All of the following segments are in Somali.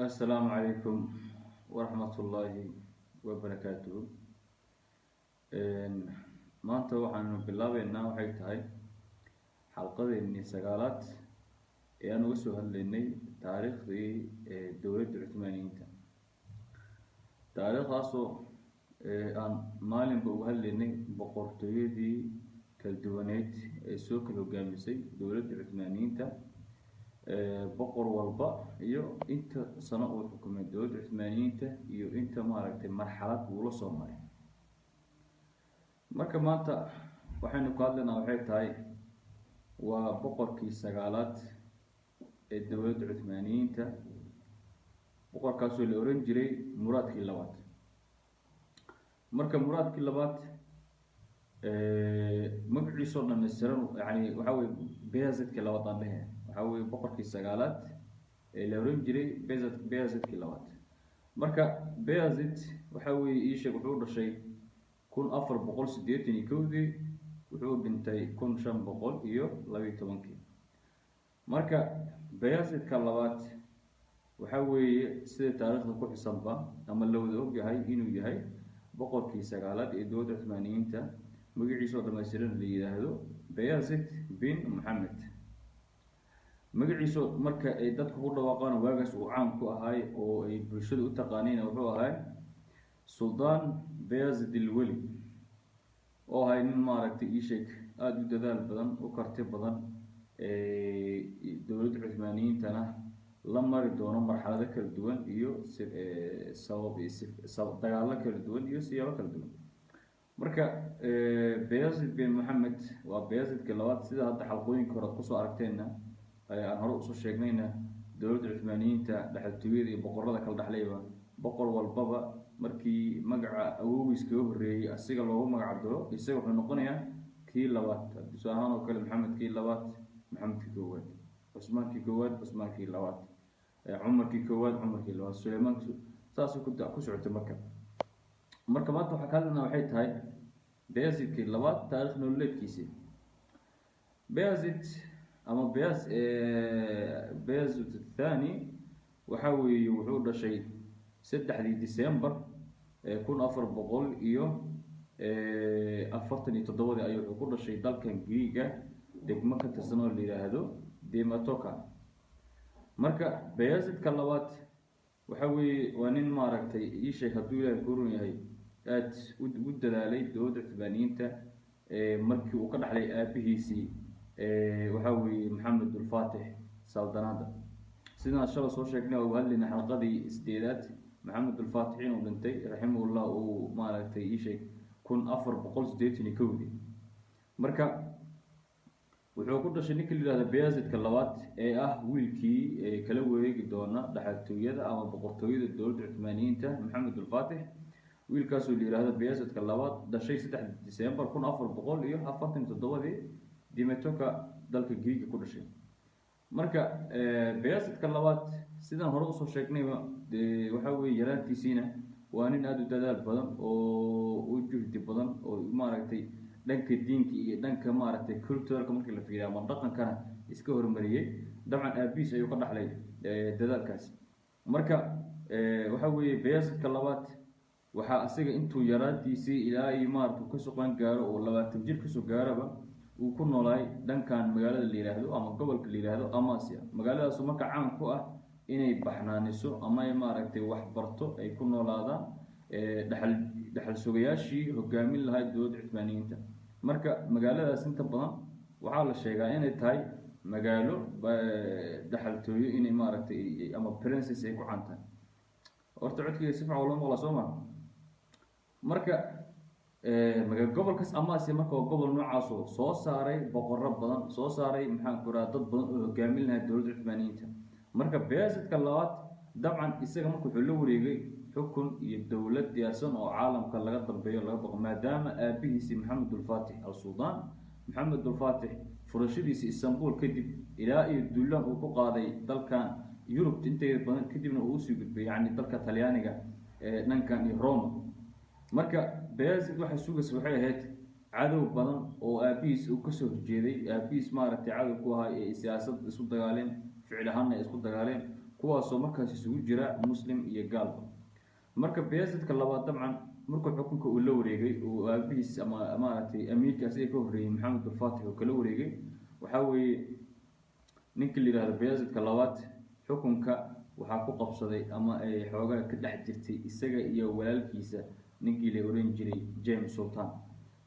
Assalaamu calaykum waraxmatullaahi wabarakaatuhu. Maanta waxaanu bilaabeynaa, waxay tahay xalqadeennii sagaalaad ee aan uga soo hadlaynay taariikhdii dowladda Cuthmaaniyiinta, taariikhdaasoo aan maalinba uga hadlaynay boqortooyadii kala duwaneyd ee soo kala hogaamisay dowladda Cuthmaaniyiinta, boqor walba iyo inta sano uu xukumay dowladda Cuthmaaniyiinta iyo inta maaragtay marxalad uu la soo maray. Marka maanta waxaynu ku hadlaynaa waxay tahay waa boqorkii sagaalaad ee dowladda Cuthmaaniyiinta, boqorkaasoo la oran jiray Muraadkii Labaad. Marka Muraadkii Labaad magaciisoo dhammaystiran, yani waxaa weye Bayazidkii Labaad aan dhehe, waxaa weye boqorkii sagaalaad ee la oran jiray Bayazid, Bayazidkii Labaad. Marka Bayazid waxa weye iisheeg, wuxuu dhashay 1481-dii, wuxuu dhintay 1512-kii. Marka Bayazidka Labaad waxa weeye, sida taariikhda ku xisanba ama la wada ogyahay, inuu yahay boqorkii sagaalaad ee dowladda Cuthmaaniyiinta, magaciisoo dhamaystiran la yidhaahdo Bayazid bin Moxamed. Magaciiso marka ay dadku ku dhawaaqaan waagaas uu caan ku ahaay oo ay bulshada u taqaaneen wuxuu ahay Suldaan Bayazid ilweli, oo ahay nin maaragtay iisheeg aada u dadaal badan, u karti badan, dowladda Cuthmaaniyiintana la mari doono marxalado kala duwan iyo sabab dagaallo kala duwan iyo siyaabo kala duwan. Marka Bayazid bin Moxamed waa Bayazidka Labaad. Sida hadda xalqooyinka hore ad kusoo aragteenna, aan hore usoo sheegnayna, dowladda Cuthmaaniyiinta dhexaltooyada iyo boqorada kala dhexlayba, boqor walbaba markii magaca awowgiis kaga horreeyey asiga loogu magac daro, isaga wuxuu noqonayaa kii labaad. Tusaale ahaan oo kale, Maxamedkii Labaad, Maxamedkii Koowaad; Cusmaankii Koowaad, Cusmaankii Labaad; Cumarkii Koowaad, Cumarkii Labaad; Suleymaanki, saasay ku socotay. Marka maanta waxaa ka hadlaynaa waxay tahay Bayazidkii Labaad taarikh nololeedkiisii. Bayazid ama Bayazid Athani waxa weeye wuxuu dhashay 3-dii December 1447-dii ayuu wuxuu ku dhashay dalkan Greega, degmo ka tirsan oo la yidhaahdo Dimetoka. Marka Bayazidka Labaad waxa weeye waa nin maaragtay ii sheeg, hadduu Ilaahay ku run yahay, aada ugu dadaalay dowladda Cuthmaaniyiinta markii uu ka dhaxlay aabihiisii, waxa weeye Maxamed Ulfaatix, saldanada. Sidaan shala soo sheegnay oo hadlayna xalqadii sideedaad, Maxamed Ulfaatix inuu dhintay raximahullah uu maaragtay ii sheeg 1481-dii. Marka wuxuu ku dhashay ninka la yihahdo Bayazidka Labaad ee ah wiilkii kala wareegi doona dhaxaltooyada ama boqortooyada dowladda Cuthmaaniyiinta Maxamed Ulfaatix, wiilkaasoo la yihahdo Bayazidka Labaad, dhashay 3 December 1447-dii, Dimetoka, dalka Greega ku dhashay. Marka Bayazidka Labaad, sidaan hore usoo sheegnayba, dee waxa weye yaraantiisiina waa nin aada u dadaal badan oo u juhdi badan oo maaragtay dhanka diinka iyo dhanka maaragtay culturalka markii la fiiriyo ama dhaqankana iska horumariyey. Dabcan aabiis ayuu ka dhaxlay dadaalkaas. Marka waxa weeye Bayazidka Labaad waxaa asiga intuu yaraantiisii ilaa iyo maarata kasoo qaan gaaro oo 20 jir kasoo gaaraba uu ku noolaay dhankan magaalada la yidhaahdo ama gobolka la yidhaahdo Amasia. Magaaladaasu marka caan ku ah inay baxnaaniso ama ay maaragtay wax barto, ay ku noolaadaan dhaxal sugayaashii hogaamin lahaa dowladda Cuthmaaniyiinta. Marka magaaladaas inta badan waxaa la sheegaa inay tahay magaalo dhaxaltooyo, inay maaragtay ama princess ay ku caan tahay. Horta codkeyga si fiican loo maqlaa, soo ma? Marka gobolkaas Amasia marka waa gobol noocaasoo soo saaray boqorro badan, soo saaray, maxaan ku raha, dad badan oo hogaamin lahaa dowladda Cuthmaaniyiinta. Marka Bayazidka Labaad dabcan isaga marka wuxuu la wareegay xukun iyo dowlad diyaarsan oo caalamka laga dambeeyo, laga baqo, maadaama aabihiisii Maxamed Ulfaatix al-Suldaan Maxamed Ulfaatix furashadiisi Istanbul kadib ilaa iyo duulaan uu ku qaaday dalkan Yurub inteeda badan, kadibna uu usii gudbay yacni dalka Talyaaniga dhankan iyo Roma. Marka Bayazid waxay sugaysa waxay ahayd cadow badan oo aabihiis uu kasoo horjeeday, aabihiis maaragtay cadow ku ahaa, ee siyaasad isku dagaaleen, ficil ahaanna ay isku dagaaleen. Kuwaasoo markaas isugu jira Muslim iyo gaalba. Marka Bayazidka Labaad dabcan markuu xukunka uu la wareegay, uu aabihiis ama maaragtay amiirka asiga ka horreeyey, Maxamed Ulfaatix, uu kala wareegay, waxaa weeye ninkii la yihahdo Bayazidka Labaad xukunka waxaa ku qabsaday ama ay xoogaa ka dhex jirtay isaga iyo walaalkiisa, ninkii la oran jiray James Sultan.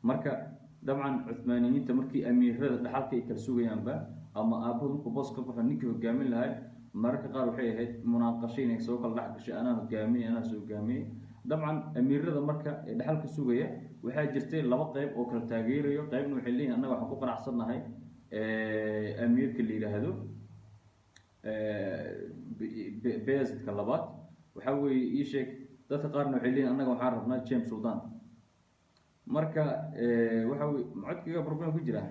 Marka dabcan Cuthmaaniyiinta markii amiirada dhaxalka ay kala sugayaanba ama aabahood markuu boos ka baxo ninkii hogaamin lahay, mararka qaar waxay ahayd munaaqasho inay soo kala dhex gashay: anaa hogaaminay, anaa soo hogaaminay. Dabcan amiirada marka ee dhaxalka sugaya waxaa jirtay laba qeyb oo kala taageerayo. Qeybna waxay leeyihin: annaga waxaan ku qanacsannahay amiirka la yidhaahdo Bayazidka Labaad. Waxaa weeye, ii sheeg, dadka qaarna waxay leeyihin: annaga waxaan rabnaa James Sultan. Marka waxa weye, codkiga problem ku jira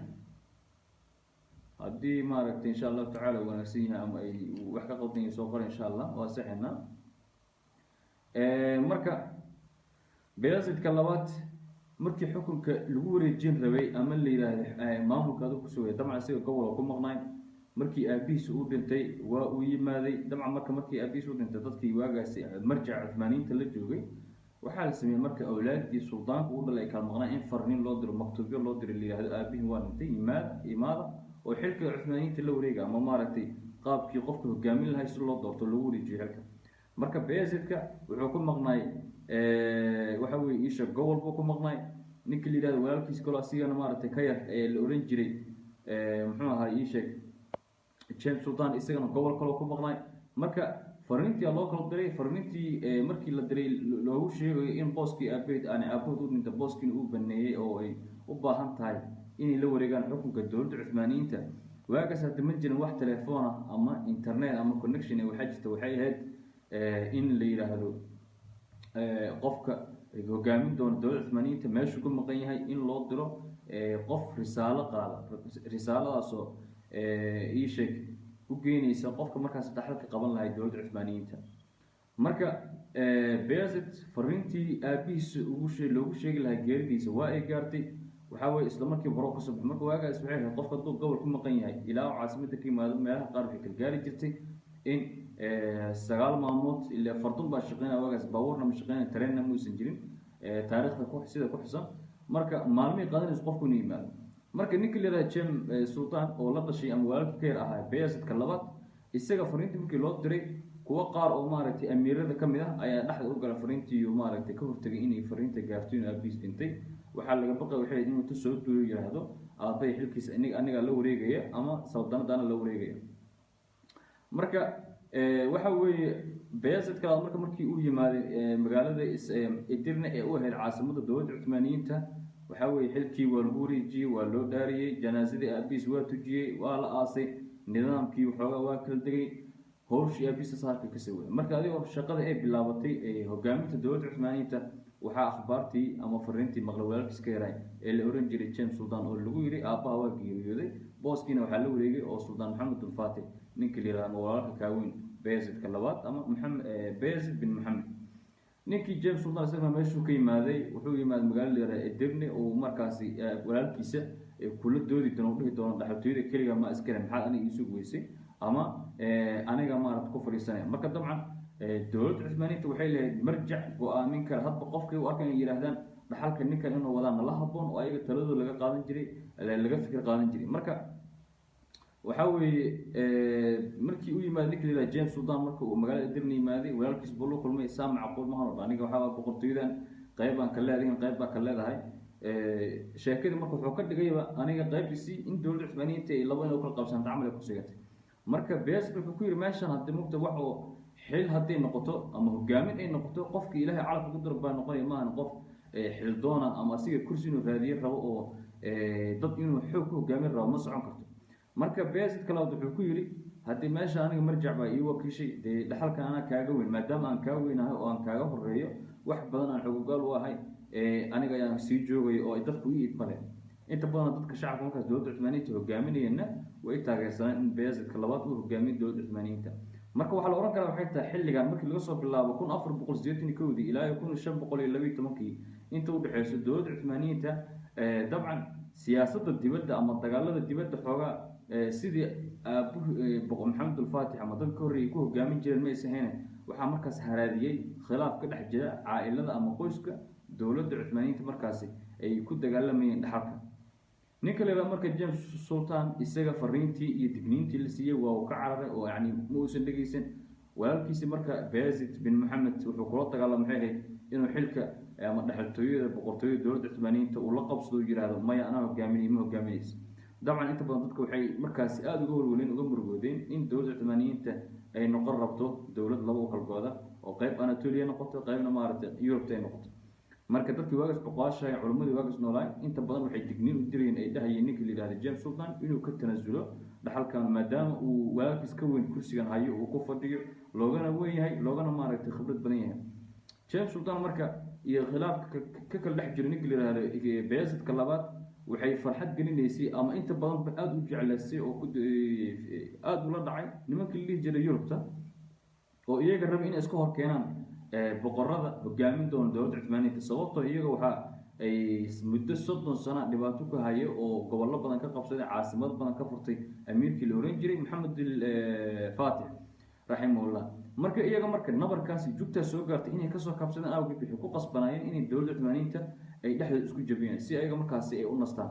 haddii maaragtay, insha Allahu tacala, wanaagsan yahay ama ay wax ka qaldan yahay, soo qora, insha Allah waa saxina. Marka Bayazidka Labaad markii xukunka lagu wareejin rabay ama la yidhaahdo maamulka adigu kusugaya, dabcan isaga gobol ku maqnaay. Markii aabihiis uu dhintay waa uu yimaaday dabcan. Marka markii aabihiis u dhintay, dadkii waagaasi marjaca Cuthmaaniyiinta la joogay waxaa la sameeyey, marka awlaaddii suldaanku u dhalay ay kala maqnaan, in farniin loo diro, maktuubyo loo diro, la yidhahdo aabihii waa dhintay, yimaad, imaada oo xilka Cuthmaaniyiinta la wareega, ama maaragtay qaabkii qofka hogaamin lahay si loo doorto, loogu wareejiyo xilka. Marka Bayazidka wuxuu ku maqnaay, waxa weye, isha gobol buu ku maqnaay. Ninka la yidhahdo walaalkiis kaloo asigana maaragtay ka yar ee la oran jiray, muxuu ahaa, ii sheeg, James Sultan, isagana gobol kaloo ku maqnaay. Marka fariintii loo kala diray, fariintii markii la diray loogu sheegayo in booskii aabaheed aan aabahood u dhinta, booskiina uu baneeyey oo ay u baahan tahay inay la wareegaan xukunka dowladda Cuthmaaniyiinta. Waagaas hadda ma jirin wax telefoon ah ama internet ama connection. Waxaa jirta waxay ahayd in la yidhaahdo qofka hogaamin doona dowladda Cuthmaaniyiinta meeshuu ku maqan yahay in loo diro qof risaalo qaada, risaaladaasoo, ii sheeg, u geynaysa qofka markaas dhaxalka qaban lahay dowladda Cuthmaaniyiinta. Marka Bayazid fariintii aabihiisa ugu loogu sheegi lahaa geeridiisa waa ay gaartay. Waxaa weye, isla markiiba hore kasoo baxay. Marka waagaas waxay ahayd qofka hadduu gobol ku maqan yahay ilaa uu caasimada ka yimaado, meelaha qaar waxay kala gaari jirtay in 9 maalmood. Ilaa fardun baa shaqeynaya waagaas, baabuurna ma shaqeynaya, tareenna muusan jirin, taariikhda ku sida ku xusan. Marka maalmihii qaadanayso qofku inuu yimaado. Marka ninka la yihahda Jem Sultan oo la dhashay ama walaalka ka yar ahaa Bayazidka Labaad, isaga fariintii markii loo diray, kuwo qaar oo maaragtay amiirada ka mid ah ayaa dhexda u gala fariintii, maaragtay ka hortagay inay fariinta gaarto inuu aabihiis dhintay. Waxaa laga baqay, waxay inuu ta soo duuyo, yidhaahdo aabbahay xilkiisa anigaa la wareegaya ama saldanadaana la wareegaya. Marka waxa weeye, Bayazidka Labaad marka markii uu yimaaday magaalada Edirne ee u ahayd caasimada dowladda Cuthmaaniyiinta, waxaa weeye xilkii waa lagu wareejiyey, waa loo dhaariyey, janaasadii aabihiis waa tujiyey, waa la aasay, nidaamkii waxoogaa waa kala degay, hawshii aabihiisa saarka kasii waday. Marka adigoo shaqada ay bilaabatay ee hogaaminta dowladda Cuthmaaniyiinta, waxaa akhbaartii ama fariintii maqlay walaalkiis ka yaray ee la oran jiray James Sultan, oo lagu yidhi aabbaha waa geeriyooday, booskiina waxaa la wareegay oo Suldaan Maxamed Ulfatix, ninka la yihahdo ama walaalka kaaweyn Bayazidka Labaad ama Maxamed, Bayazid bin Maxamed. Ninkii James Sultan isagana meeshuu ka yimaaday, wuxuu yimaaday magaalada la yihahda Edirne, uu markaasi walaalkiisa kula doodi doono, dhihi doono: dhaxaltooyada keliga ma iskale, maxaad aniga iisugu weysay ama aniga maarata ku fadhiisanaya? Marka dabcan dowladda Cuthmaaniyiinta waxay lahayd marjac go-aamin kara hadba qofkay u arkan inay yidhahdaan dhaxalka ninkan inuu wadaa nala haboon, oo ayaga taladooda laga qaadan jiray, laga fikir qaadan jiray. Marka waxaa weeye, markii u yimaaday ninka la yihahda James Sultan, marka uu magaalada Edirne yimaaday, walaalkiis buu la kulmay. Saa macquul mahan oo dhan, aniga waxaa boqortooyadan qayb baan ka leedahay, qayb baa ka leedahay. Sheekadii marka wuxuu ka dhigayba aniga qaybtiisii in dowladda Cuthmaaniyiinta ay laba inay u kala qabsanta camal ay ku sigatay. Marka Bayazid wuxuu ku yidhi: meeshan haddii mugta wax oo xil hadday noqoto ama hogaamin ay noqoto, qofka Ilaahay calaf ugu daro baa noqonaya, maahan qof xildoona ama asiga kursi inuu raadiye rabo oo dad inuu xoog ku hogaamin rabo, ma socon karto. Marka Bayazid kalaad wuxuu ku yidhi: haddii meesha aniga marjac baa ii wakiishay, dee dhaxalkan anaa kaaga weyn, maadaama aan kaa weynahay oo aan kaaga horeeyo wax badan, aan xogogaal u ahay, aniga ayaan sii joogaya oo ay dadku ii idmadeen. Inta badan dadka shacabka markaas dowladda Cuthmaaniyiinta hogaaminayana way taageersanaan in Bayazidka Labaad uu hogaamiyo dowladda Cuthmaaniyiinta. Marka waxaa la ohan karaa waxay tahay, xilligan markii laga soo bilaabo 1481-dii ilaa 1512-kii inta udhexeyso, dowladda Cuthmaaniyiinta dabcan siyaasadda dibadda ama dagaalada dibadda xoogaa Sidii aabuhu Boqor Maxamed Ulfaatix ama dadka ka horreeyay ku hogaamin jireen ma aysan ahayn. Waxaa markaas haraadiyey khilaaf ka dhex jira caa-ilada ama qoyska dowladda Cuthmaaniyiinta, markaasi ay ku dagaalamayeen dhaxalka. Ninka la yidhahdo marka James Sultan, isaga fariintii iyo digniintii la siiyey waa uu ka cararay, oo yani ma uusan dhegeysan walaalkiisi. Marka Bayazid bin Maxamed wuxuu kula dagaalamay waxay ahayd inuu xilka ama dhexaltooyada boqortooyada dowladda Cuthmaaniyiinta uu la qabsado, uu yidhaahdo: "Maya, anaa hogaaminay, ma hogaaminaysa." Dabcan inta badan dadka waxay markaasi aada uga walwaleen, uga murugoodeen in dowladda Cuthmaaniyiinta ay noqon rabto dowlad laba u kala gooda, oo qeyb Anatolia noqoto, qeybna maaragtay Yurubta ay noqoto. Marka dadkii waagaas boqoashahay, culimmadii waagaas noolaay, inta badan waxay digniin u dirayeen, ay dhahayeen ninka la yidhahdo James Sultan inuu ka tanasulo dhaxalkan, maadaama uu walaalkiis ka weyn kursigan hayo, uu ku fadhiyo, loogana weyn yahay, loogana maaragtay khibrad badan yahay. James Sultan marka iyo khilaafka ka kala dhex jiro ninka la yidhahdo Bayazidka labaad waxay farxad gelinaysay ama inta badanba aada u jeclaysay oo aada ula dhacay nimankii la dhihi jiray Yurubta, oo iyaga raba inay iska hor keenaan boqorada hogaamin doona dowladda Cuthmaaniyiinta, sababtoo iyaga waxa ay muddo 30 sano dhibaato ku hayo oo gobollo badan ka qabsaday, caasimad badan ka furtay amiirkii la oran jiray Maxamed Faatix raximahullah. Marka iyaga marka nabarkaasi jugtaas soo gaartay inay kasoo kabsadeen awgeed, waxay ku qasbanaayeen inay dowladda Cuthmaaniyiinta ay dhexdooda isku jabiyaan si ayaga markaasi ay u nastaan.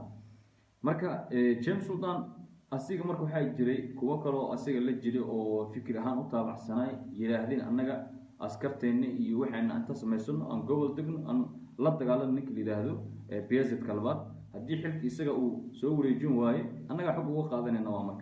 Marka James Sultan asiga marka waxaa jiray kuwo kaloo asiga la jiray oo fikir ahaan u taabacsanay, yidhaahdeen: "Annaga askarteenna iyo waxayna inta samaysano, aan gobol degno, aan la dagaalano ninka la yidhaahdo Bayazidka labaad. Haddii xilka isaga uu soo wareejin waayo, annagaa xog uga qaadanayna." Waa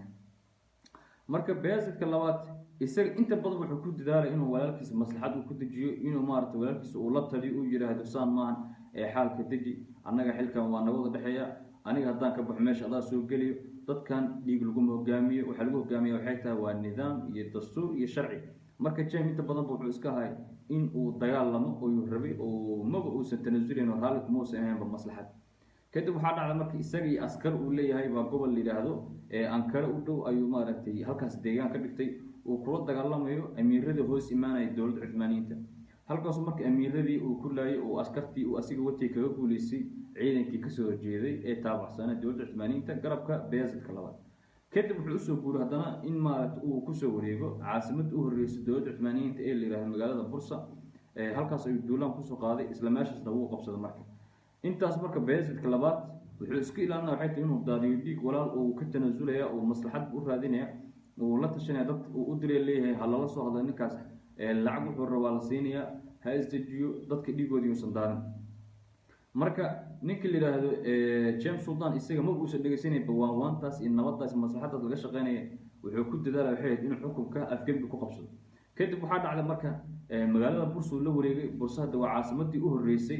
marka Bayazidka labaad isaga inta badan wuxuu ku dadaalay inuu walaalkiisa maslaxad uu ku dejiyo, inuu maarata walaalkiisa uu la taliyo, uu yidhaahdo: "Saan maahan ee xaalka deji, annaga xilkan waa nagawada dhexeeya. Aniga haddaan ka baxo meesha, adaa soo geliyo. Dadkan dhiig laguma hogaamiyo, waxaa lagu hogaamiya waxay tahay waa nidaam iyo dastuur iyo sharci." Marka James inta badanba wuxuu iska ahay in uu dagaalamo oyuu rabay, oo maba uusan tanasulayn oo raalli kuma uusan ahaynba maslaxad. Kadib waxaa dhacda marka isaga iyo askar uu leeyahay baa gobol la yidhaahdo ee Ankara u dhow ayuu maaragtay halkaas deegaan ka dhigtay, uu kula dagaalamayo amiiradii hoos imaanaya dowladda Cuthmaaniyiinta. Halkaasu marka amiiradii uu ku laayay oo askartii uu asiga watay kaga guuleystay ciidankii kasoo horjeeday ee taabacsanaa dowladda Cuthmaaniyiinta garabka Bayazidka labaad. Kadib wuxuu usoo guuray haddana in maaragta uu kusoo wareego caasimadda u horreysay dowladda Cuthmaaniyiinta ee la yihahdo magaalada Bursa. Halkaas ayuu duulaan kusoo qaaday, isla meeshaasna wuu qabsaday. Marka intaas marka Bayazidka labaad wuxuu iska ilaalinaya waxay tahay inuu daadiyo dhiig walaal, uu ka tanaasulaya, uu maslaxad u raadinaya, uu la tashanaya dad uu u diray, leeyahay: "Ha lala soo hadla ninkaas, lacag wuxuu rabaa la siinayaa, ha isdejiyo, dadka dhiigoodii uusan daadin." Marka ninka la yidhaahdo James Sultan isaga ma uusan dhegeysanay bawaanwaantaas iyo nabadaas maslaxadaas laga shaqeynaya. Wuxuu ku dadaalaya waxay ahayd inuu xukunka afgembi ku qabsado. Kadib waxaa dhacday marka magaalada Bursa uu la wareegay. Bursa hadda waa caasimadii u horreysay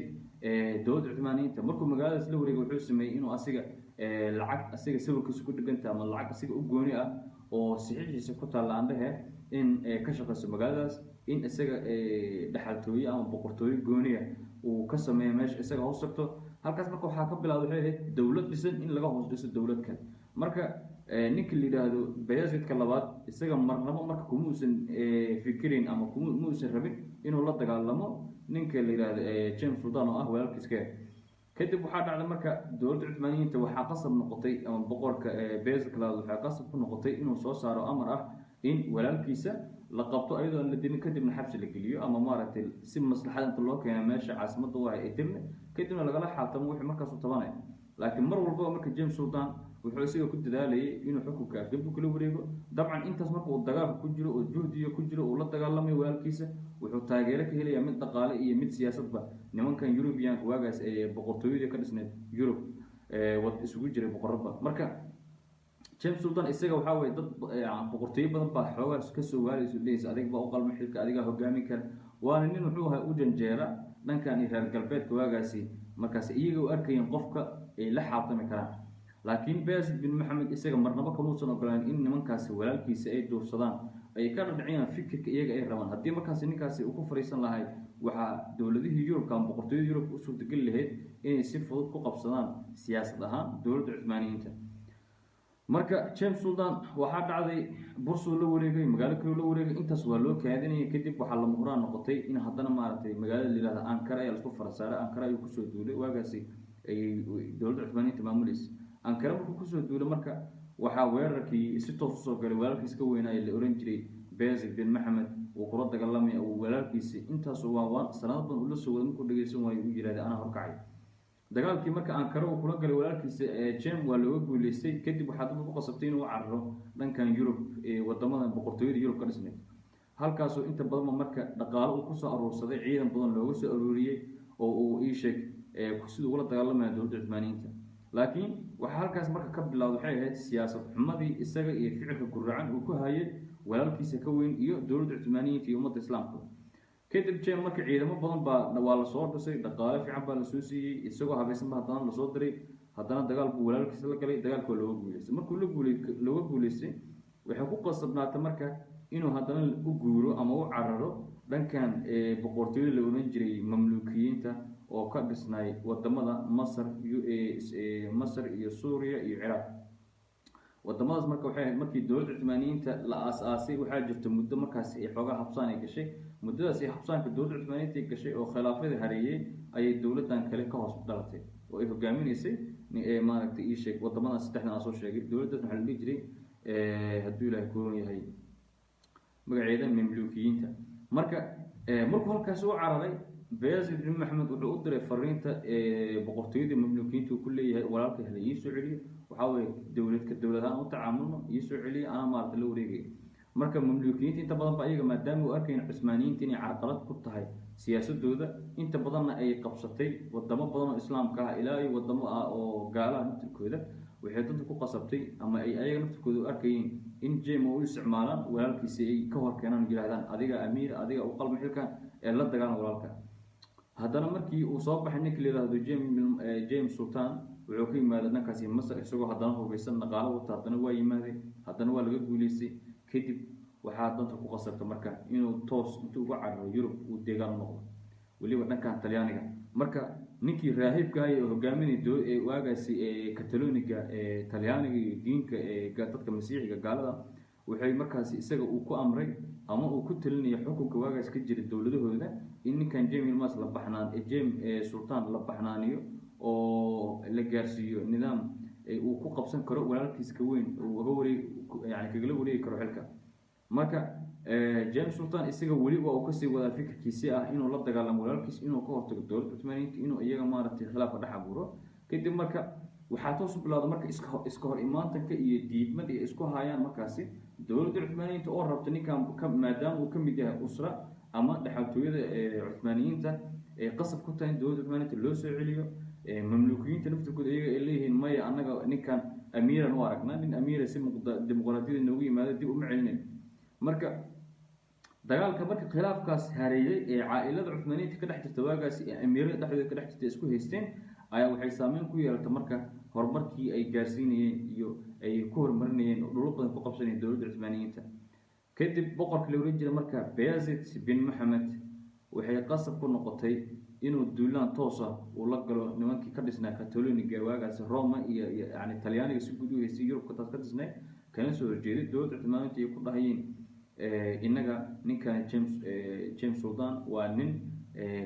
dowladda Cuthmaaniyiinta. Markuu magaaladaas la wareegay, wuxuu sameeyey inuu asiga lacag asiga sawirkiisa ku dheganta ama lacag asiga u gooni ah oo saxiixiisa ku taalla aandhehe in ka shaqeyso magaaladaas, in isaga dhexaltooye ama boqortooyo gooniya uu ka sameeyo meesha, isaga hoos tagto halkaas. Marka waxaa ka bilowday waxay ahayd dowlad dhisan in laga hoos dhiso dowlad kale. Marka ninka la yidhaahdo Bayazidka labaad isaga marnabo marka kuma uusan fikirin ama kuma ma uusan rabin inuu la dagaalamo ninka la yidhaahdo James Sultan oo ah walaalkiis ka yar. Kadib waxaa dhacday marka dowladda Cuthmaaniyiinta waxaa qasab noqotay, ama boqorka Bayazidka labaad waxaa qasab ku noqotay inuu soo saaro amar ah in walaalkiisa la qabto ayadoo aan la dilin, kadibna xabsi la geliyo, ama maaragtay si maslaxad inta loo keena meesha caasimadda u ah Edirne, kadibna lagala xaaltamo wixii markaasu tabanaya. Laakiin mar walbaba marka James Sultan wuxuu isaga ku dadaalayay inuu xukunka afgembi kula wareego. Dabcan intaas marka uu dagaalka ku jiro oo juhdiga ku jiro, uu la dagaalamayo walaalkiisa, wuxuu taageero ka helayaa mid dhaqaale iyo mid siyaasadba nimankan Europeanka waagaas ee boqortooyadii ka dhisneyd Yurub wad isugu jiray boqorro. Marka James Sultan isaga waxaa weye dad boqortooyo badan baa xoogaa kasoo waarayso, dhehaysa: "Adiga baa u qalma xilka, adigaa hogaamin kara." Waana nin wuxuu ahaa u janjeera dhankan iyo reer galbeedka waagaasi, markaas iyaga u arkayeen qofka ay la xaaltami karaan. Laakiin Bayazid bin Maxamed isaga marnabo kamuusan ogolaan in nimankaasi walaalkiisa ay duursadaan, ay ka dhadhiciyaan fikirka iyaga ay rabaan. Haddii markaasi ninkaasi uu ku fariisan lahay, waxaa dowladihii Yurubka ama boqortooyada Yurubka u suurtageli lahayd inay si fudud ku qabsadaan siyaasad ahaan dowladda Cuthmaaniyiinta. Marka James Sultan waxaa dhacday Bursuu la wareegay, magaalo kaleu la wareegay, intaas waa loo kaadinayay. Kadib waxaa lama huraan noqotay in haddana maaragtay magaalada la yihahda Ankara ayaa lasku farasaaray. Ankara ayuu kusoo duulay, waagaasi ay dowladda Cuthmaaniyiinta maamulaysa. Ankara markuu kusoo duulay marka Waxaa weerarkii si toos usoo galay walaalkiis ka weynaaye la oran jiray Bayazid bin Maxamed. Uu kula dagaalamay uu walaalkiisi intaasu waa sanado badan ula soo wada. Markuu dhegeysan waayo, uu yihahday, "Anaa horkacay dagaalkii." Marka Ankara uu kula galay walaalkiisa Jem, waa looga guuleystay. Kadib waxaa dadka ku qasabtay inuu cararo dhankan Yurub, wadamada boqortooyada Yurub ka dhisnayd, halkaasoo inta badanba marka dhaqaalo uu kusoo aruursaday, ciidan badan looga soo aruuriyey oo uu ii sheeg siduu ugula dagaalamaya dowladda Cuthmaaniyiinta. Laakiin waxaa halkaas marka ka bilowda waxay ahayd siyaasad xumadii isaga iyo ficilka guracan uu ku hayay walaalkiisa ka weyn iyo dowladda Cuthmaaniyiinta iyo ummadda Islaamka. Kadib Jem marka ciidamo badan baa waa lasoo dhisay, dhaqaale fiican baa lasoo siiyey, isagoo habaysan ba haddana lasoo diray. Haddana dagaal buu walaalkiisa la galay, dagaalka waa looga guuleystay. Markuu la guuley looga guuleystay, waxay ku qasabnaatay marka inuu haddana u guuro ama u cararo dhankan boqortooyada la oran jiray Mamluukiyiinta oo ka dhisnay wadamada Masar iyo Suuriya iyo Ciraaq. Wadamadaas marka waxay ahayd markii dowladda Cuthmaaniyiinta la aas-aasay, waxaa jirta muddo markaas ay xoogaa habsaan ay gashay. Muddadaas ay habsaanka dowladda Cuthmaaniyiinta ay gashay oo khilaafada hareeyey ayay dowladdan kale ka hoos dhalatay oo ay hogaaminaysay, maaragtay, ii sheeg, wadamadan saddexdan aan soo sheegay. Dowladdaas waxaa la dhihi jiray, hadduu Ilaahay kuron yahay, magaceeda Mamluukiyiinta. Marka markuu halkaas u cararay, Bayazid bin Maxamed wuxuu u diray fariinta boqortooyada Mamluukiyiinta uu ku leeyahay, "Walaalka hala ii soo celiyo, waxaa weye dowlad ka dowlad ahaan u tacaamulno, ii soo celiyo, anaa maarata la wareegaya." Marka Mamluukiyiinta inta badan ba iyaga, maadaama u arkayn Cusmaaniyiinta inay carqalad ku tahay siyaasadooda, inta badanna ay qabsatay wadamo badan oo Islaamka ah ilaa iyo wadamo ah oo gaalaha naftirkooda, waxay dadka ku qasabtay ama ay ayaga naftirkooda u arkayeen in Jem u isticmaalaan walaalkiisi, ay ka hor keenaan, yidhahdaan, "Adiga amiira, adiga u qalma xilkan ee la dagaalama walaalka." Haddana markii uu soo baxay ninka la yihahdo James Sultan, wuxuu ka yimaaday dhankaasi Masar, isagoo haddana hubeysan, dhaqaalo wata. Haddana waa yimaaday, haddana waa laga guuleystay. Kadib waxaa danta ku qasabta marka inuu toos intuu uga cararo Yurub uu deegaan u noqdo, weliba dhankan Talyaaniga. Marka ninkii raahibka ah ee hogaaminay ee waagaasi ee Kataloniga ee Talyaaniga iyo diinka ee dadka Masiixiga gaalada, waxay markaasi isaga uu ku amray ama uu ku talinaya xukunka waagaas ka jira dowladahooda in ninkan Jem Yilmaz la baxnaan, Jem Sultan la baxnaaniyo oo la gaarsiiyo nidaam uu ku qabsan karo walaalkiis ka weyn, uu uga wareeg, yani kagala wareegi karo xilka. Marka James Sultan isaga weli waa uu kasii wadaa fikirkiisi ah inuu la dagaalamo walaalkiis, inuu ka hortago dowladda Cuthmaaniyiinta, inuu iyaga maaragtay khilaafka dhex abuuro. Kadib marka waxaa toos u bilowda marka iska hor imaantanka iyo diidmada ay isku hayaan markaasi dowladda Cuthmaaniyiinta oo rabta ninkan ka, maadaama uu ka mid yahay usra ama dhexaltooyada Cuthmaaniyiinta, ay qasab ku tahay in dowladda Cuthmaaniyiinta loo soo celiyo. Mamluukiyiinta naftirkooda iyaga ay leeyihiin, "Maya, annaga ninkan amiiran u aragnaa, nin amiira si dimuqraadiyada noogu yimaado dib uma celinayn." Marka dagaalka, marka khilaafkaas hareeyay ee caa-ilada Cuthmaaniyiinta ka dhex jirta waagaasi ee amiirada dhexdooda ka dhex jirta isku haysteen ayaa waxay saameyn ku yeelatay marka horumarkii ay gaarsiinayeen iyo ay ku horumarinayeen oo dhulo badan ku qabsanayeen dowladda Cuthmaaniyiinta. Kadib boqorka la oran jiray marka Bayazid bin Maxamed waxay qasab ku noqotay inuu duulaan toosa uu la galo nimankii ka dhisnaa Cataloniga waagaasi, Roma iyo yani Talyaaniga si guud u haystay Yurubka taas ka dhisnay, kana soo horjeeday dowladda Cuthmaaniyiinta, ay ku dhahayeen, "Innaga ninkan James Sultan waa nin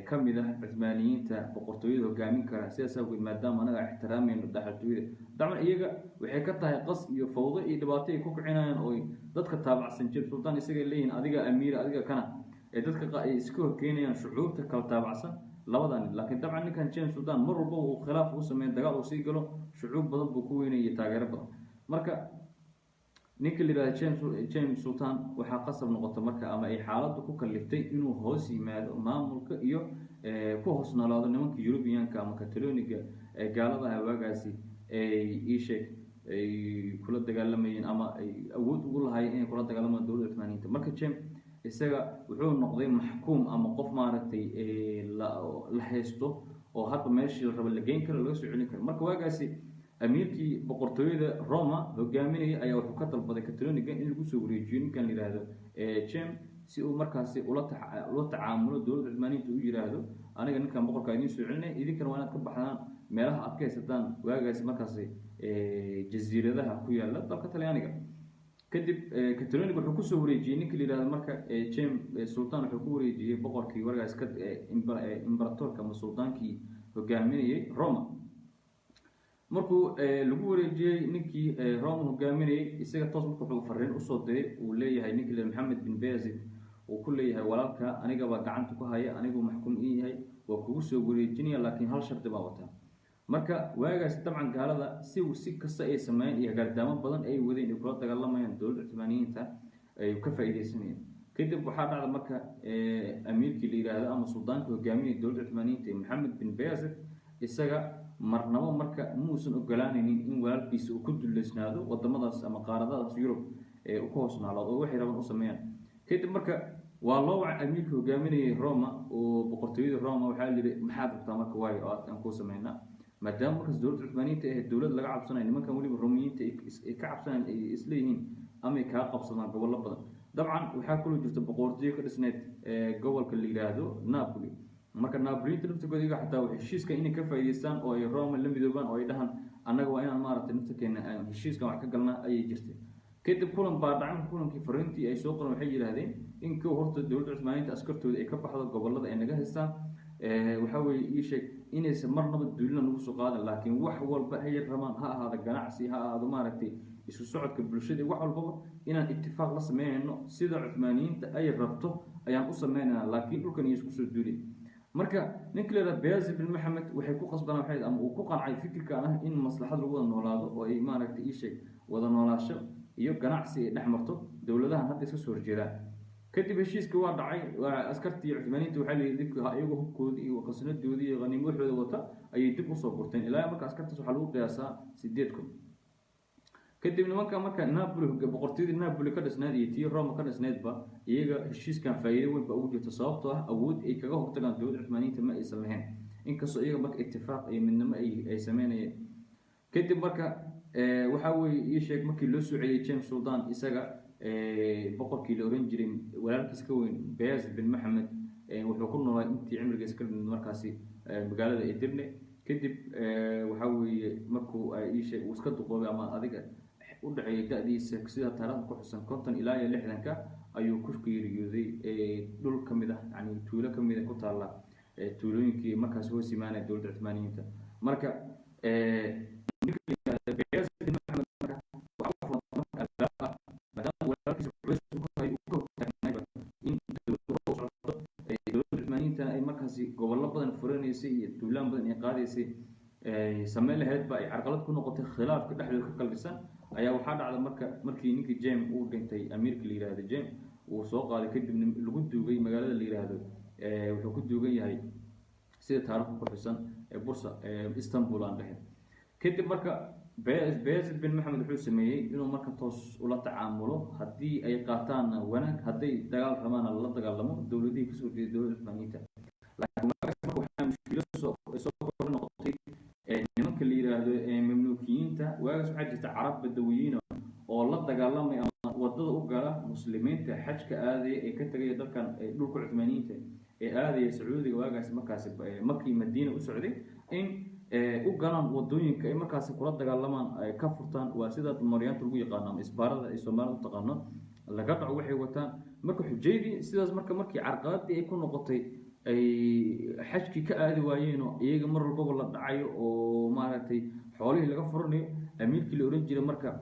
ka mid ah Cuthmaaniyiinta boqortooyada hogaamin kara. Sidaas awgeed, maadaama anaga ixtiraamayno dhaxaltooyada," dabcan iyaga waxay ka tahay qas iyo fawdo iyo dhibaato ay ku kicinayaan oo dadka taabacsan James Sultan isaga leeyihiin, "Adiga amiira, adiga kana," ee dadka ay iska horkeenayaan shucuubta kala taabacsan labada nin. Laakiin dabcan ninkan James Sultan mar walba uu khilaaf u sameeyo, dagaal uu sii galo, shucuub badan buu ku weynaya, taageero badan. Marka ninka la yihahdo James Sultan waxaa qasab noqota marka ama ay xaaladdu ku kaliftay inuu hoos yimaado maamulka iyo ku hoos noolaado nimanka Yurubiyaanka ama Cataloniga ee gaalada ah waagaasi ay ii sheeg ay kula dagaalamayeen ama ay awood ugu lahaayeen inay kula dagaalamaan dowladda Cuthmaaniyiinta. Marka James isaga wuxuu noqday maxkuum ama qof maaragtay la haysto oo hadba meeshii la rabo la geyn karo, laga soo celin karo. Marka waagaasi amiirkii boqortooyada Roma hogaaminaya ayaa wuxuu ka dalbaday Cataloniga in lagu soo wareejiyo ninkan la yihahdo Jem, si uu markaasi ula tacaamulo dowladda Cuthmaaniyiinta, u yiraahdo, "Aniga ninkan boqorkaa idiin soo celinaya, idinkana waa inaad ka baxdaan meelaha aad ka haysataan waagaasi markaasi jasiiradaha ku yaala dalka Talyaaniga." Kadib Catalonia wuxuu kusoo wareejiyey ninka la yihahdo marka Jem Sultan, wuxuu ku wareejiyey boqorkii wargaas ka imberatorka ama sultaankii hogaaminayay Roma. Markuu lagu wareejiyey ninkii Rome hogaaminayay, isaga toos marka wuxuu fariin usoo diray uu leeyahay ninkii la Maxamed bin Bayazid, uu ku leeyahay: "Walaalka anigabaa gacanta ku haya, anigu maxkum ii yahay, waa kugu soo wareejinaya, laakiin hal shardi baa wataa." Marka waagaasi dabcan gaalada si kasta ay sameeyeen iyo gardaamo badan ay wadeen ay kula dagaalamayaan dowladda Cuthmaaniyiinta ay ka faa'iidaysanayeen. Kadib waxaa dhacda marka amiirkii la yidhaahdo ama suldaankii hogaaminaya dowladda Cuthmaaniyiinta ee Maxamed bin Bayazid, isaga marnabo marka muusan ogolaanaynin in walaalkiisa uu ku duleysnaado wadamadaas ama qaaradadaas Yurub ee uu ku hoos noolaado oo waxay rabaan u sameeyaan. Kadib marka waa loo wacay amiirkii hogaaminayay Roma oo boqortooyada Roma. Waxaa la yidhi: "Maxaad rabtaa marka waayo oo aan kuu sameynaa?" Maadaama markaas dowladda Cuthmaaniyiinta ahayd dowlad laga cabsanayo, nimankan weliba Romiyiinta ay ka cabsanayan, ay isleeyihiin amay kaa qabsadaan gobollo badan. Dabcan waxaa kaloo jirta boqortooyo ka dhisneyd gobolka la yidhaahdo Napoli. Marka Napoliinta laftirkooda iyaga xataa heshiiska inay ka faa'iidaystaan oo ay Roma la midoobaan oo ay dhahaan annaga waa inaan maaragtay naftarkeena aan heshiiskan wax ka galnaa ayay jirtay. Kadib kulan baa dhacay. Kulankii fariintii ay soo qoran waxay yidhaahdeen in kow horta dowladda Cuthmaaniyiinta askartooda ay ka baxdo gobolada ay naga haystaan. Waxaa weeye ii sheeg inaysan marnaba duulina nagu soo qaadan, laakiin wax walba hay rabaan ha ahaado, ganacsi ha ahaado, maaragtay isu socodka bulshada, wax walbaba inaan itifaaq la sameynayno, sida Cuthmaaniyiinta ay rabto ayaan u sameynayna, laakiin dhulkan iyo isku soo duulin. Marka ninka la yidhaha Bayazid bin Maxamed waxay ku qasbanaan waxay ama uu ku qancay fikirkan ah in maslaxad lagu wada noolaado oo ay maaragtay ii sheeg wada noolaasho iyo ganacsi ay dhex marto dowladahan hadda iska soo horjeedaan. Kadib heshiiskii waa dhacay. Waa askartii Cuthmaaniyiinta waxaa la yidhi dibka iyagu hubkoodii iyo qasnadoodii iyo qaniimo waxooda wata ayay dib usoo gurteen. Ilaa marka askartaas waxaa lagu qiyaasaa 8000. Kadib nimanka marka Napoli, boqortooyadii Napoli ka dhisneed iyo tii Roma ka dhisneedba, iyaga heshiiskan faa'iido weyn baa ugu jirta, sababtoo ah awood ay kaga hortagaan dowladda Cuthmaaniyiinta ma aysan lahayn, inkastoo iyaga marka itifaaq iyo midnimo ay sameynayeen. Kadib marka waxaa weeye ii sheeg markii loo soo celiyey James Sultan, isaga boqorkii la oran jiray walaalkiis ka weyn Bayazid bin Maxamed wuxuu ku noolaa intii cimrigiisa ka dhimid markaasi magaalada Edirne. Kadib waxaa weeye markuu ii sheeg uu iska duqoobay ama adiga u dhexeeyay da'diisa sida taariikhda ku xusan 50 ilaa iyo 60-ka ayuu ku geeriyooday dhul ka mid ah, yani tuulo ka mid ah ku taalla tuulooyinkii markaasi hoos imaanaya dowladda Cuthmaaniyiinta. Marka ninka la yidhaahdo Bayazid bin Maxamed marka waxaa u furan marka albaab ah, maadaama walaalkiisa culays uu ku hayo, uu ka hortaagnayba in dowladda hore u socoto, dowladda Cuthmaaniyiintana ay markaasi gobollo badan furanaysay iyo duulaan badan ay qaadaysay sameyn lahayd ba ay carqalad ku noqotay khilaafka dhexdooda ka kaldhisan ayaa waxaa dhacda marka markii ninkii Jem uu dhintay, amiirkii la yidhaahdo Jem uu soo qaaday, kadibna lagu duugay magaalada la yidhaahdo, wuxuu ku duugan yahay sida taariikhda ku xusan Bursa, Istanbul aan dhahay. Kadib marka Bayazid bin Maxamed wuxuu sameeyey inuu marka toos ula tacaamulo, haddii ay qaataanna wanaag, hadday dagaal rabaana lala dagaalamo dowladihii kasoo jeeday dowladda Cuthmaaniyiinta. Laakiin markaas marka waxaa mushkilo soo kor noqotay nimanka la yidhaahdo Mamluukiyiinta. Waagaas waxaa jirta Carab badawiyiin oo la dagaalamay ama wadada u gala muslimiinta xajka aadaya ee ka tegaya dalkan dhulka Cuthmaaniyiinta ee aadaya Sacuudiga, waagaas markaasi Maki Madiina u socday, in u galaan wadooyinka ay markaasi kula dagaalamaan, ay ka furtaan. Waa sida maryaanta lagu yaqaano ama isbaarada ay Soomaalida u taqaano, laga dhaco waxay wataan. Marka xujaydii sidaas marka markii carqaladii ay ku noqotay, ay xajkii ka aadi waayeen oo iyaga mar walbaba la dhacayo oo maaragtay xoolihii laga furanayo, amiirkii la oran jiray marka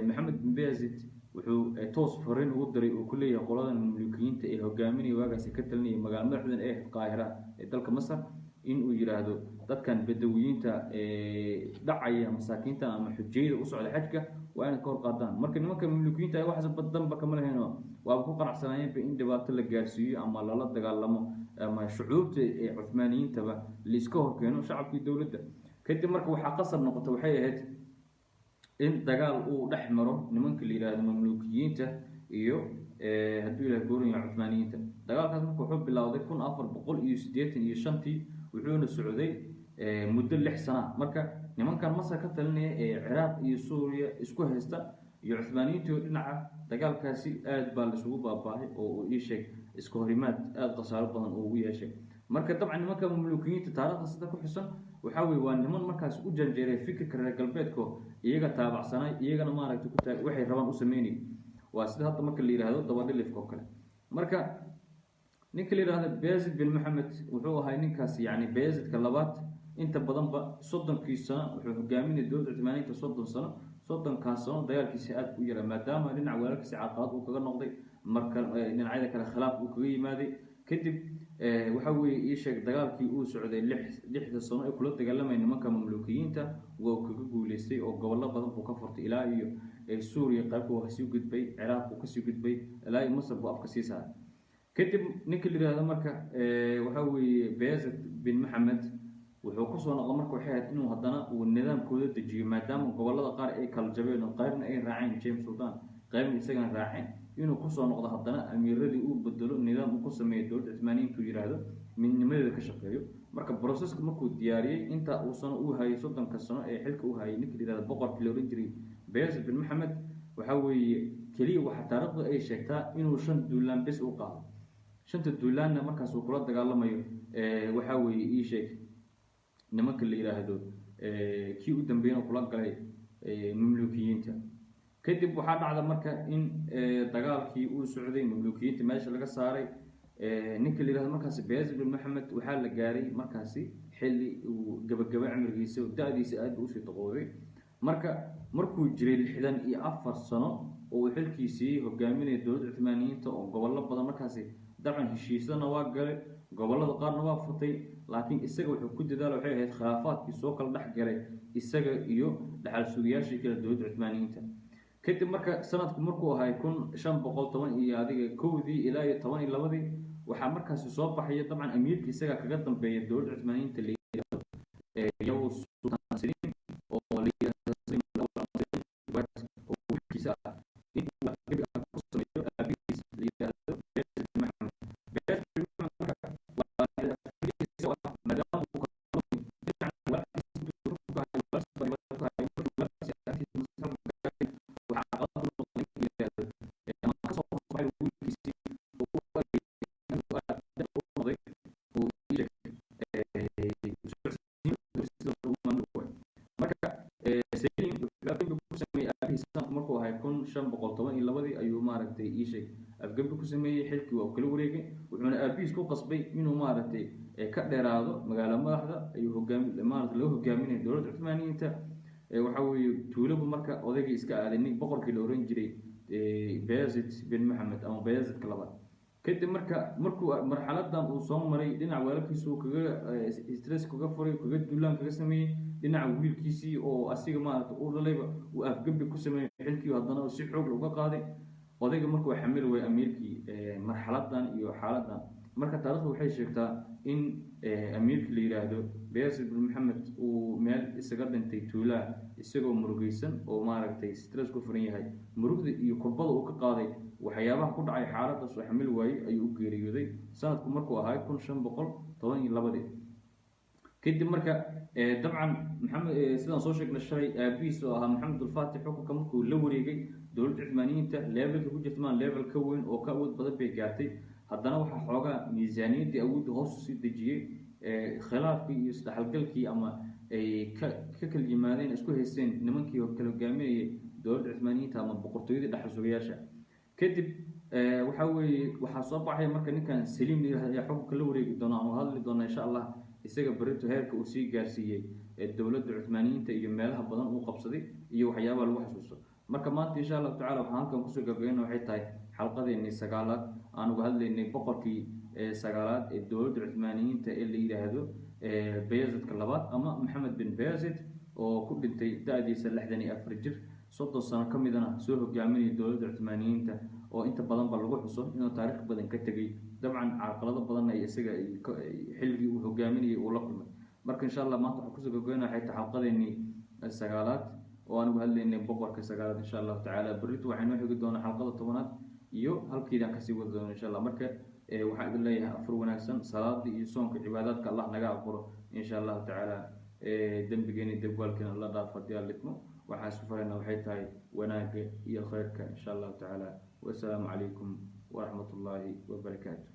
Maxamed bin Bayazid wuxuu toos fariin ugu diray uu ku leeyahay qoladan Mamluukiyiinta ee hogaaminaya waagaasi ka talinaya magaalo madaxdan ee ahayd Qaahira ee dalka Masar, in uu yidhaahdo dadkan badawiyiinta ee dhacaya masaakiinta ama xujayda u socda xajka waa inaad ka hor qaadaan. Marka nimanka Mamluukiyiinta ay waxaas badanba kama lahayn, waaba ku qanacsanaayeenba in dhibaato la gaarsiiyo ama lala dagaalamo ama shucuubta ee Cuthmaaniyiintaba laiska horkeeno shacabkii dowladda. Kadib marka waxaa qasab noqota waxay ahayd in dagaal uu dhex maro nimanka la yidhaahdo Mamluukiyiinta iyo hadduu ilaah gooran yahay Cuthmaaniyiinta. Dagaalkaas marka wuxuu bilowday 1485-tii, wuxuuna socday muddo 6 sana. Marka nimankan Masar ka talinaya ee Ciraaq iyo Suuriya isku haysta iyo Cuthmaaniyiintii oo dhinaca, dagaalkaasi aad baa laisugu baabaahay oo uu ii sheeg iska horimaad aada khasaaro badan uu ugu yeeshay. Marka dabcan nimanka Mamluukiyiinta taariikhda sida ku xusan waxaa weye waa niman markaas u janjeeray fikirka reer galbeedko, iyaga taabacsanay, iyagana maaragtay ku taa waxay rabaan u sameynay. Waa sida hadda marka la yidhaahdo dabadhilifka oo kale. Marka ninka la yidhaahdo Bayazid bin Maxamed wuxuu ahay ninkaas, yacni Bayazidka labaad. Inta badanba 30kii sano wuxuu hogaaminayay dowladda Cuthmaaniyiinta, 30 sano. 30kaas sano dagaalkiisa aad u yaraa, maadaama dhinaca walaalkiisa carqalad uu kaga noqday, marka dhinacyada kale khilaaf uu kaga yimaaday. Kadib waxa weeye, ii sheeg, dagaalkii uu socday 6da sano ee kula dagaalamay nimanka Mamluukiyiinta waa uu kaga guuleystay, oo gobollo badan buu ka furtay, ilaa iyo Suuriya qaybka waa kasii gudbay, Ciraaq buu kasii gudbay, ilaa iyo Masar buu afka sii saaray. Kadib ninka la yihahdo marka waxa weeye Bayazid bin Maxamed wuxuu kusoo noqday. Marka waxay ahayd inuu haddana uu nidaamkooda dejiyo, maadaama gobollada qaar ay kala jabeen oo qaybna ay raaceen James Sultan, qaybna isagana raaceen, inuu kusoo noqdo haddana amiiradii uu bedelo, nidaam uu ku sameeyo dowladda Cuthmaaniyiintu, yidhaahdo midnimadeeda ka shaqeeyo. Marka processka markuu diyaariyey, inta uu sano uu hayay, 30ka sano ee xilka uu hayay ninka la yihahdo boqorkii la ohan jiray Bayazid bin Maxamed, waxa weeye keliya waxaa taariikhdu ay sheegtaa inuu shan duulaan bes u qaado. Shanta duulaanna markaas uu kula dagaalamayo waxa weeye, ii sheeg, nimanka la yidhaahdo kii u dambeeyana kula galay Mamluukiyiinta. Kadib waxaa dhacda marka in dagaalkii uu socday, Mamluukiyiinta meesha laga saaray. Ninka la yihahdo markaasi Bayazid bin Maxamed waxaa la gaaray markaasi xilli uu gabagaba cimrigiisa, da-diisa aad buu usii duqoobay. Marka markuu jiray 64 sano oo uu xilkiisii hogaaminaya dowladda Cuthmaaniyiinta, oo gobollo badan markaasi dabcan heshiisana waa galay, gobollada qaarna waa furtay, laakiin isaga wuxuu ku dadaala waxay ahayd khilaafaadkii soo kala dhex galay isaga iyo dhaxal sugayaashii kale dowladda Cuthmaaniyiinta. Kadib marka sanadku markuu ahay 1510 iyo adiga kowdii ilaa iyo 12dii, waxaa markaasi soo baxaya dabcan amiirka isaga kaga dambeeya dowladda Cuthmaaniyiinta la yidhaahdo Yavuz Sultan Selim, oo la yidhaahdo Selim oo wiilkiisa ah, in uu gebi ku sameeyo aabihiis la yidhaahdo Bayazid bin Maxamed. Bayazid bin Maxamed marka waa maadaama uu dhinacan waxaa caqabad ku noqday in yidhaahdo ama kasoo baxay wiilkiisii oo u arkay inuu aad da u noqday oo ii sheeg sida lagu maamuli waayo. Marka Selim wuxuu afgembi ku sameeyey aabihiis sanadku markuu ahay 1512dii ayuu, maaragtay, ii sheeg, afgembi ku sameeyey, xilkii waa kala wareegay, wuxuuna aabihiis ku qasbay inuu, maaragtay, ka dheeraado magaalo madaxda ayuu hogaami, maaragtay, laga hogaaminaya dowladda Cuthmaaniyiinta. Waxa weeye tuulabu marka odaygii iska aaday nin boqorkii la oran jiray Bayazid bin Maxamed ama Bayazidka labaad. Kadib marka markuu marxaladan uu soo maray, dhinac walaalkiisu kaga stress kaga furay, kaga duulaan kaga sameeyey, dhinaca wiilkiisii oo asiga, maaragta, uu dhalayba uu afgembi ku sameeyey, xilkii haddana si xoog uga qaaday, odayga markuu xamili waayey amiirkii marxaladan iyo xaaladan. Marka taarikhdu waxay sheegtaa in amiirkii la yidhaahdo Bayazid bin Maxamed uu meel isaga dhintay tuulaa, isagoo murugaysan oo, maaragtay, stress ku furan yahay, murugda iyo kurbada uu ka qaaday waxyaabaha ku dhacay, xaaladaas uu xamili waayey, ayuu u geeriyooday sanadku markuu ahaa 1512dii. Kadib marka dabcan Maxamed, sidaan soo sheegnay shalay, aabihiis oo ahaa Maxamed Ulfaatix xukunka markuu la wareegay, dowladda Cuthmaaniyiinta levelka ku jirta maan level ka weyn oo ka awood badan bay gaartay. Haddana waxaa xoogaa miisaaniyaddii awoodda hoos usii dejiyey khilaafkii iyo isdhexalgalkii ama ay ka kala yimaadeen, isku haysteen nimankii kala hogaaminayay dowladda Cuthmaaniyiinta ama boqortooyadii dhaxal sugayaasha. Kadib waxa weeye waxaa soo baxaya marka ninkan Saliim la yihahdo ayaa xukunka la wareegi doona, ama hadli doona insha Allah isaga berito, heerka uu sii gaarsiiyey dowladda Cuthmaaniyiinta iyo meelaha badan uu qabsaday iyo waxyaabaha lagu xasuusto. Marka maanta insha Allahu tacala waxaan halkan kusoo gabagayna waxay tahay xalqadeennii sagaalaad aan uga hadlaynay boqorkii sagaalaad ee dowladda Cuthmaaniyiinta ee la yidhaahdo Bayazidka labaad ama Maxamed bin Bayazid, oo ku dhintay da-diisa 64 jir, 30 sano ka midana soo hogaaminaya dowladda Cuthmaaniyiinta, oo inta badanba lagu xuso inuu taariikh badan ka tegay, dabcan carqalado badanna ay isaga xilligii uu hogaaminayay uu la kulmay. Marka insha Allah maanta waxaan kusoo gabagayna waxay tahay xalqadeennii sagaalaad oo aan uga hadlaynay boqorka sagaalaad. Insha Allahu tacaala berrito waxay noo xigi doonaa xalqada 10aad iyo halkeedaan kasii wadi doono insha Allah. Marka waxaan idin leeyahay afur wanaagsan, salaada iyo soonka, cibaadaadka Allah naga aqbalo insha Allahu tacaala, dembigeena debwaalkeena la dhaaf haddii aan lidmo. Waxaan isku farayna waxay tahay wanaagga iyo khayrka insha Allahu tacaala. Wasalaamu calaykum waraxmat ullaahi wabarakaatu.